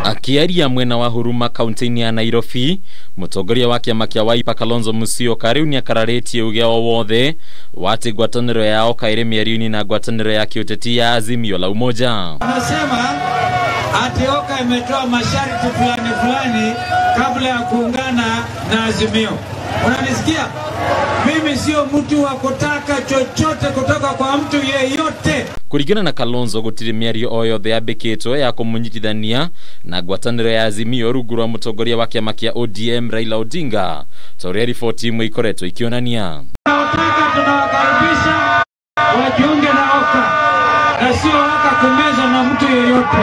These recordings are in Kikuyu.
Akiaria mwena wa Huruma kaunti-inĩ ya Nairobi, mũtongoria wa kĩama kĩa Wiper Kalonzo Musyoka rĩu nĩakararĩtie uge o wothe wa atĩ ngwatanĩro yao kaĩrĩ mĩario-inĩ na ngwatanĩro ya kĩũteti ya Azimio la Umoja. Anasema ati OKA imetoa masharti fulani fulani kabla ya kuungana na Azimio. Unanisikia? Mimi sio mtu wa kutaka chochote kutoka kwa mtu yeyote. Kuringana na Kalonzo gutiri mĩario o yothe yambĩkĩtwo ya kũmũnyitithania na ngwatanĩro ya Azimio rungu rwa mũtongoria wa kĩama kĩa ODM Raila Odinga, ta ũrĩa riboti imwe ikoretwo ikĩonania. Tunataka tunawakaribisha wajiunge na OKA na sio OKA kumeza na mtu yeyote.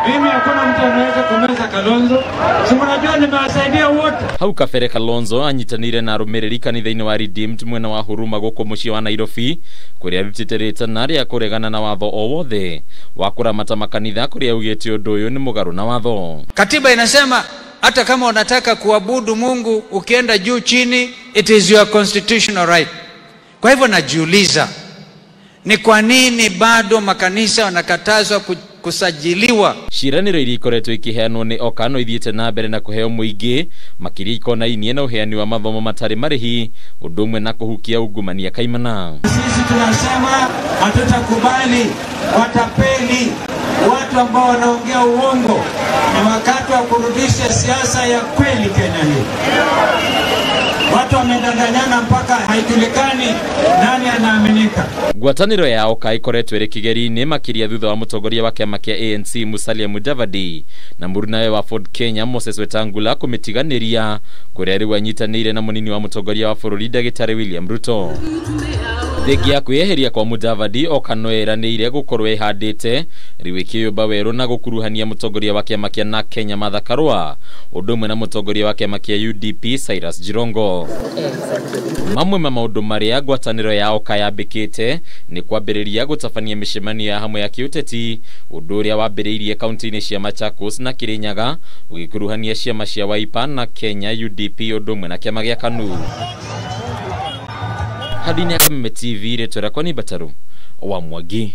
Mimi hakuna mtu anaweza kumeza Kalonzo. Si mnajua nimewasaidia wote. Hau kabere Kalonzo anyitanire na arũmĩrĩri kanitha-inĩ wa Redeemed mwena wa Huruma gũkũ mũciĩ wa Nairobi, kũrĩa arutĩte rĩtana rĩa kũregana na watho o wothe wa kũramata makanitha, kũrĩa augĩte ũndũ ũyũ nĩ mũgarũ na watho. Katiba inasema hata kama unataka kuabudu Mungu ukienda juu chini, it is your constitutional right. Kwa hivyo najiuliza ni kwa nini bado makanisa wanakatazwa kusajiliwa? Ciĩranĩro iria ikoretwo ikiheanwo nĩ OKA no ithiĩte na mbere na kũheo mũingĩ, makĩria ikonainie na ũheani wa mathomo matarĩ marĩhi, ũndũ ũmwe na kũhukia ungumania kaimana. Sisi tunasema hatutakubali watapeli, watu ambao wanaongea uongo. Ni wakati wa kurudisha siasa ya kweli Kenya hii. Watu wamedanganyana mpaka haijulikani nani anaaminika. Ngwatanĩro ya OKA ikoretwo ĩrĩ kĩgeri-inĩ makĩria thutha wa mũtongoria wa kĩama kĩa ANC Musalia Mudavadi na mũrunawe wa Ford Kenya Moses Wetangula kũmĩtiganĩria, kũrĩa rĩu anyitanĩire na mũnini wa mũtongoria wa bũrũri ndagĩtarĩ William Ruto. Thengia ya kwĩyeheria kwa Mudavadi, OKA no ĩranĩire gũkorwo ĩhandĩte rĩu ĩkĩyũmba werũ na gũkuruhania mũtongoria wa kĩama kĩa NARC Kenya Martha Karua, ũndũ ũmwe na mũtongoria wa kĩama kĩa UDP Cyrus Jirongo. Mamwe ma maũndũ marĩa ngwatanĩro ya OKA yambĩkĩte nĩ kwambĩrĩria gũtabania mĩcemanio ya hamwe ya kĩũteti, ũndũ ũrĩa wambĩrĩirie kaunti-inĩ cia Machakos na Kirinyaga, ũgĩkuruhania ciama cia Wiper na Kenya UDP ũndũ ũmwe na kĩama gĩa KANU. Hadini ya Kameme TV, rĩtwa rĩakwa nĩ Mbataru wa Mwangi.